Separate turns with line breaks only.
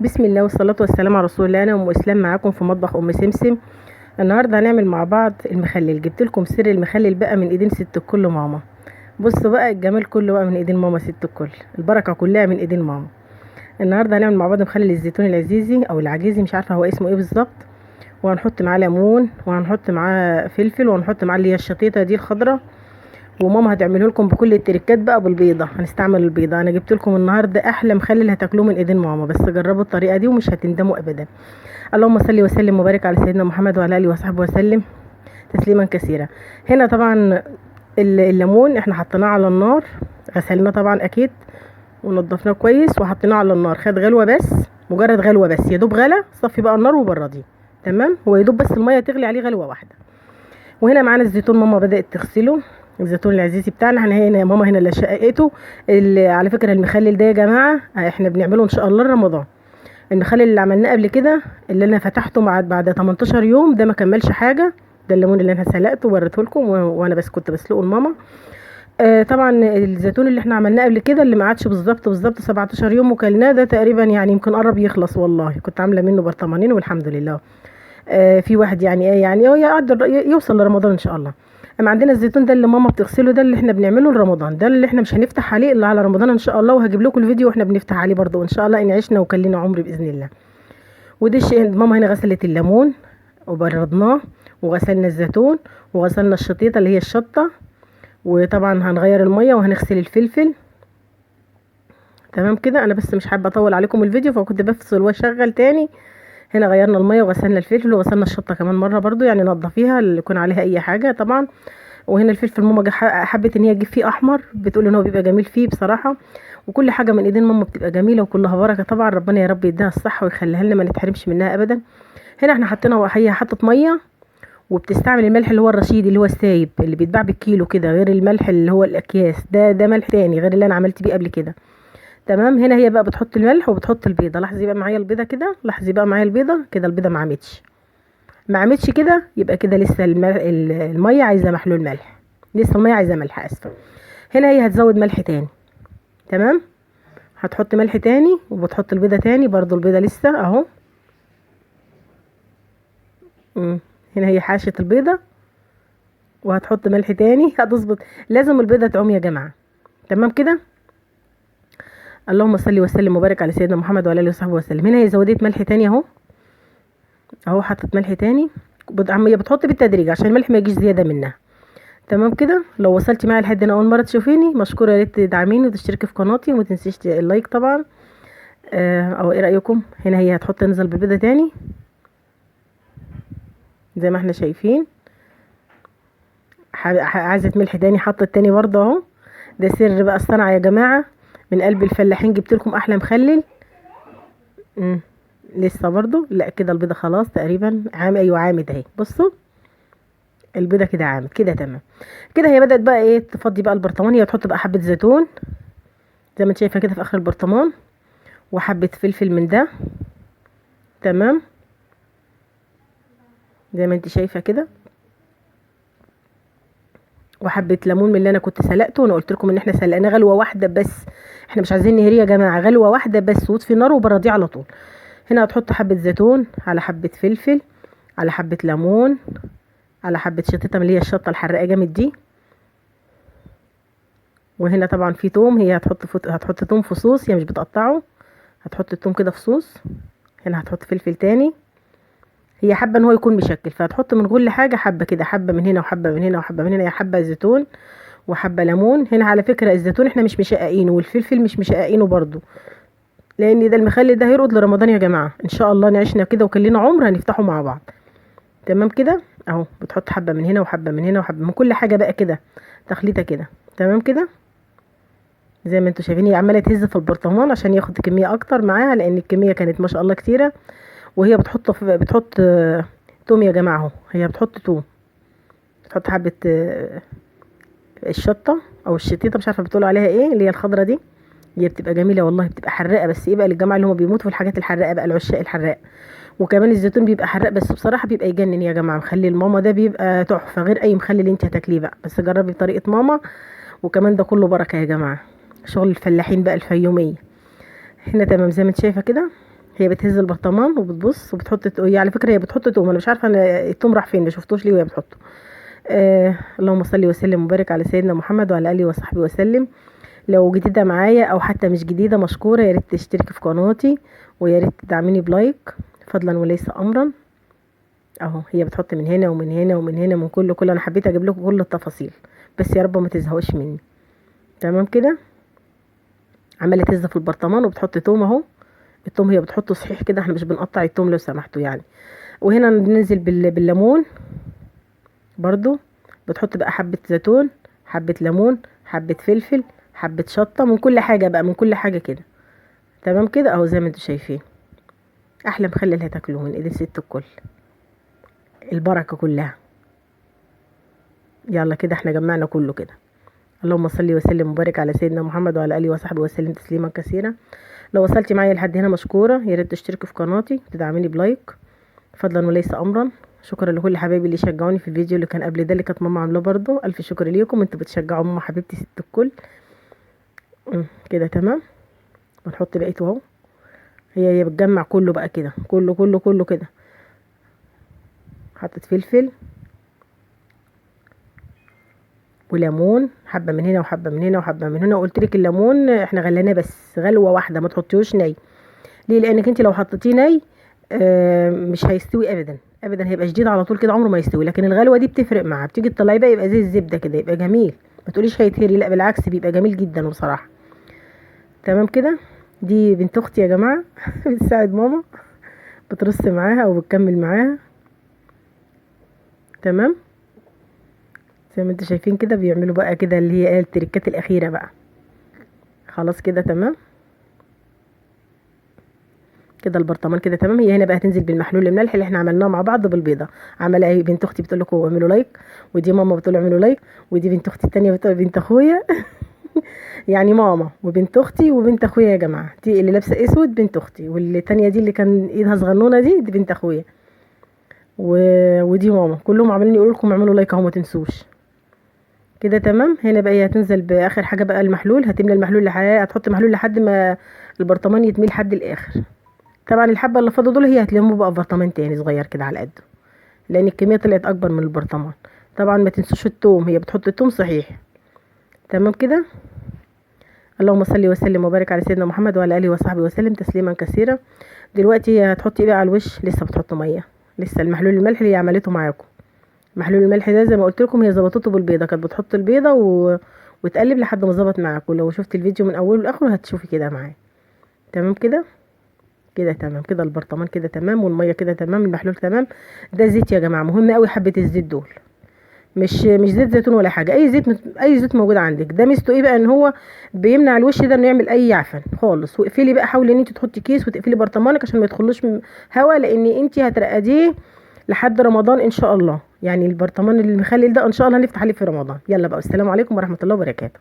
بسم الله والصلاة والسلام على رسول الله. انا ام اسلام معاكم في مطبخ ام سمسم. النهارده هنعمل مع بعض المخلل. جبت لكم سر المخلل بقى من ايدين ست الكل ماما. بصوا بقى الجمال كله بقى من ايدين ماما ست الكل، البركة كلها من ايدين ماما. النهارده هنعمل مع بعض مخلل الزيتون العزيزي او العجيزي، مش عارفه هو اسمه ايه بالظبط. وهنحط معاه ليمون، وهنحط معاه فلفل، وهنحط معاه اللي هي الشطيطه دي الخضراء. وماما هتعمله لكم بكل التركات بقى بالبيضه، هنستعمل البيضة. انا جبت لكم النهارده احلى مخلل هتاكلوه من ايدين ماما، بس جربوا الطريقة دي ومش هتندموا ابدا. اللهم صل وسلم وبارك على سيدنا محمد وعلى اله وصحبه وسلم تسليما كثيرا. هنا طبعا الليمون احنا حطيناه على النار، غسلناه طبعا اكيد ونضفناه كويس وحطيناه على النار، خد غلوه بس، مجرد غلوه بس، يا دوب غلى، صفي بقى النار وبرديه. تمام، هو يا دوب بس المية تغلي عليه غلوه واحدة. وهنا معانا الزيتون، ماما بدات تغسله، الزيتون العزيزي بتاعنا. احنا هنا ماما هنا اللي شققته. على فكرة المخلل ده يا جماعة احنا بنعمله ان شاء الله رمضان. المخلل اللي عملناه قبل كده اللي انا فتحته مع بعد 18 يوم ده ما كملش حاجة، ده الليمون اللي انا سلقته ووريته لكم وانا بس كنت بسلقه لماما. طبعا الزيتون اللي احنا عملناه قبل كده اللي ما عادش بالظبط بالظبط 17 يوم وكلناه ده تقريبا يعني يمكن قرب يخلص، والله كنت عامله منه برطمانين والحمد لله. في واحد يعني ايه يعني هو يقدر يوصل لرمضان ان شاء الله. اما عندنا الزيتون ده اللي ماما بتغسله ده اللي احنا بنعمله لرمضان، ده اللي احنا مش هنفتح عليه الا على رمضان ان شاء الله، وهجيب لكم الفيديو واحنا بنفتح عليه برضو ان شاء الله ان عشنا وكلنا عمر باذن الله. وده الشيء ماما هنا غسلت الليمون وبردناه، وغسلنا الزيتون، وغسلنا الشطيطه اللي هي الشطه، وطبعا هنغير المية وهنغسل الفلفل. تمام كده. انا بس مش حابة اطول عليكم الفيديو فكنت بفصل واشغل تاني. هنا غيرنا المية وغسلنا الفلفل وغسلنا الشطه كمان مرة برضو، يعني نضفيها اللي يكون عليها اي حاجة طبعا. وهنا الفلفل ماما حبت ان هي تجيب فيه احمر، بتقول ان هو بيبقى جميل فيه بصراحة. وكل حاجة من ايدين ماما بتبقى جميلة وكلها بركة طبعا، ربنا يا رب يديها الصحة ويخليها لنا ما نتحرمش منها ابدا. هنا احنا حطينا، هي حطت مية وبتستعمل الملح اللي هو الرشيد اللي هو السايب اللي بيتباع بالكيلو كده، غير الملح اللي هو الاكياس ده، ده ملح تاني غير اللي انا عملت بيه قبل كده. تمام. هنا هي بقى بتحط الملح وبتحط البيضة. لاحظي بقى معايا البيضة كده، لاحظي بقى معايا البيضة كده، البيضة ما عمتش، ما عمتش كده، يبقى كده لسه المية عايزه محلول ملح، لسه المية عايزه ملح، اسفه. هنا هي هتزود ملح تاني. تمام، هتحط ملح تاني وبتحط البيضة تاني برضو، البيضة لسه اهو. هنا هي حاشت البيضة وهتحط ملح تاني، هتظبط. لازم البيضة تعوم يا جماعة. تمام كده. اللهم صل وسلم وبارك على سيدنا محمد وعلى اله وصحبه وسلم. هنا هي زودت ملح تاني اهو، اهو حطت ملح تاني. هي بتحط بالتدريج عشان الملح ما يجيش زيادة منها. تمام كده. لو وصلتي معايا لحد هنا اول مرة تشوفيني مشكورة، يا ريت تدعميني وتشتركي في قناتي وما تنسيش ال like طبعا. او ايه رايكم؟ هنا هي هتحط تنزل بالبيضه تاني زي ما احنا شايفين. عايزه ملح تاني، حطت تاني برضه اهو. ده سر بقى الصنعة يا جماعة، من قلب الفلاحين جبت لكم احلى مخلل. لسه برضو لا كده البيضة خلاص تقريبا عام، ايوه عامد اهي. بصوا البيضة كده عامد كده. تمام كده. هي بدات بقى ايه تفضي بقى البرطمان. هي تحط بقى حبه زيتون زي ما انت شايفه كده في اخر البرطمان، وحبه فلفل من ده. تمام زي ما انت شايفه كده، وحبه ليمون من اللي انا كنت سلقته. وانا قلت لكم ان احنا سلقناه غلوه واحدة بس، احنا مش عايزين نهريه يا جماعة، غلوه واحدة بس وطفي النار وبرديه على طول. هنا هتحط حبه زيتون على حبه فلفل على حبه ليمون على حبه شطيطه من اللي هي الشطه الحراقه جامد دي. وهنا طبعا في توم، هي هتحط توم فصوص، هي مش بتقطعه، هتحط التوم كده فصوص. هنا هتحط فلفل تاني، هي حابة ان هو يكون مشكل فهتحط من كل حاجة حبه كده، حبه من هنا وحبه من هنا وحبه من هنا، هي حبه زيتون وحبه ليمون. هنا على فكرة الزيتون احنا مش مشققينه والفلفل مش مشققينه برضو، لان ده المخلل ده هيرقد لرمضان يا جماعة ان شاء الله. نعيشنا كده وكلنا عمر هنفتحه مع بعض. تمام كده اهو. بتحط حبه من هنا وحبه من هنا وحبه من كل حاجة بقى كده، تخليطه كده. تمام كده زي ما انتوا شايفين هي عماله تهز في البرطمان عشان ياخد كمية اكتر معاها، لان الكمية كانت ما شاء الله كتيرة. وهي بتحط توم يا جماعة اهو، هي بتحط توم، بتحط حبه الشطه او الشطيطه مش عارفه بتقولوا عليها ايه، اللي هي الخضرة دي. هي بتبقى جميلة والله، بتبقى حراقه، بس ايه بقى للجماعة اللي هم بيموتوا في الحاجات الحراقه بقى، العشاق الحراق. وكمان الزيتون بيبقى حراق، بس بصراحة بيبقى يجنن يا جماعة. مخلي الماما ده بيبقى تحفة غير اي مخلل اللي انت هتاكليه بقى، بس جربي بطريقة ماما. وكمان ده كله بركة يا جماعة، شغل الفلاحين بقى الفيوميه. هنا تمام زي ما انت شايفه كده. هي بتهز البرطمان وبتبص وبتحط، هي على فكرة هي بتحط توم، انا مش عارفه انا التوم راح فين، ما شفتوش ليه وهي بتحطه. اللهم صل وسلم وبارك على سيدنا محمد وعلى اله وصحبه وسلم. لو جديدة معايا او حتى مش جديدة مشكورة، يا ريت تشتركي في قناتي ويا ريت تدعميني ب like فضلا وليس امرا. اهو هي بتحط من هنا ومن هنا ومن هنا، من كله انا حبيت اجيب لكم كل التفاصيل بس يا رب ما تزهقوش مني. تمام كده، عماله تهز في البرطمان وبتحط توم اهو. التوم هي بتحطه صحيح كده، احنا مش بنقطع التوم لو سمحتوا يعني. وهنا بننزل بالليمون برضو، بتحط بقى حبة زيتون، حبة ليمون، حبة فلفل، حبة شطة، من كل حاجة بقى، من كل حاجة كده. تمام كده اهو زي ما انتوا شايفين، احلى مخلل هتاكلوه من ايدين ست الكل، البركة كلها. يلا كده احنا جمعنا كله كده. اللهم صل وسلم وبارك على سيدنا محمد وعلى اله وصحبه وسلم تسليما كثيرا. لو وصلتي معايا لحد هنا مشكورة، يا ريت تشتركي في قناتي وتدعميني ب like فضلا وليس امرا. شكرا لكل حبايبي اللي شجعوني في الفيديو اللي كان قبل ده اللي كانت ماما عاملاه برضو، الف شكر ليكم، انتوا بتشجعوا ماما حبيبتي ست الكل. كده تمام، ونحط بقيته اهو. هي بتجمع كله بقى كده، كله كله كله كده. حطت فلفل وليمون، حبه من هنا وحبه من هنا وحبه من هنا. وقلت لك الليمون احنا غليناه بس غلوه واحدة، ما تحطيهوش ني. ليه؟ لانك انت لو حطيتيه ني مش هيستوي ابدا ابدا، هيبقى شديد على طول كده، عمره ما يستوي. لكن الغلوه دي بتفرق معاه، بتيجي تطلعيه بقى يبقى زي الزبدة كده، يبقى جميل. ما تقوليش هيتهري، لا بالعكس بيبقى جميل جدا بصراحة. تمام كده. دي بنت اختي يا جماعة بتساعد ماما، بترص معاها وبتكمل معاها. تمام زي ما انتوا شايفين كده، بيعملوا بقى كده اللي هي التركات الاخيرة بقى. خلاص كده تمام كده، البرطمان كده تمام. هي هنا بقى هتنزل بالمحلول الملح اللي احنا عملناه مع بعض بالبيضه. عملها ايه بنت اختي بتقول لكم اعملوا like، ودي ماما بتقول اعملوا like، ودي بنت اختي الثانية بتقول بنت اخويا يعني ماما وبنت اختي وبنت اخويا يا جماعة. دي اللي لابسه اسود بنت اختي، والثانية دي اللي كان ايدها صغنونه دي بنت اخويا، ودي ماما. كلهم عمالين يقولوا لكم اعملوا like اهو، ما تنسوش كده. تمام. هنا بقى هي هتنزل باخر حاجة بقى المحلول، هتملى المحلول هتحط محلول لحد ما البرطمان يتميل لحد الاخر. طبعا الحبة اللي فاضوا دول هي هتلموا بقى في برطمان تاني صغير كده على قده، لان الكمية طلعت اكبر من البرطمان. طبعا ما تنسوش التوم، هي بتحط التوم صحيح. تمام كده. اللهم صل وسلم وبارك على سيدنا محمد وعلى اله وصحبه وسلم تسليما كثيرا. دلوقتي هي هتحطي ايه بقى على الوش؟ لسه بتحط مية، لسه المحلول الملح اللي هي عملته معاكم. محلول الملح ده زي ما قلت لكم هي ظبطته بالبيضه، كانت بتحط البيضة وتقلب لحد ما ظبط معاكم. لو شفت الفيديو من اوله لاخره هتشوفي كده معايا. تمام كده كده تمام كده، البرطمان كده تمام، والمية كده تمام، المحلول تمام. ده زيت يا جماعة، مهم قوي حبه الزيت دول، مش زيت زيتون ولا حاجة، اي زيت، اي زيت موجود عندك. ده ميزته ايه بقى؟ ان هو بيمنع الوش ده انه يعمل اي عفن خالص. واقفلي بقى، حاولي ان انت تحطي كيس وتقفلي برطمانك عشان ما يدخلوش هوا، لان انت هترقديه لحد رمضان ان شاء الله. يعني البرطمان المخلل ده ان شاء الله هنفتح عليه في رمضان. يلا بقى، والسلام عليكم ورحمة الله وبركاته.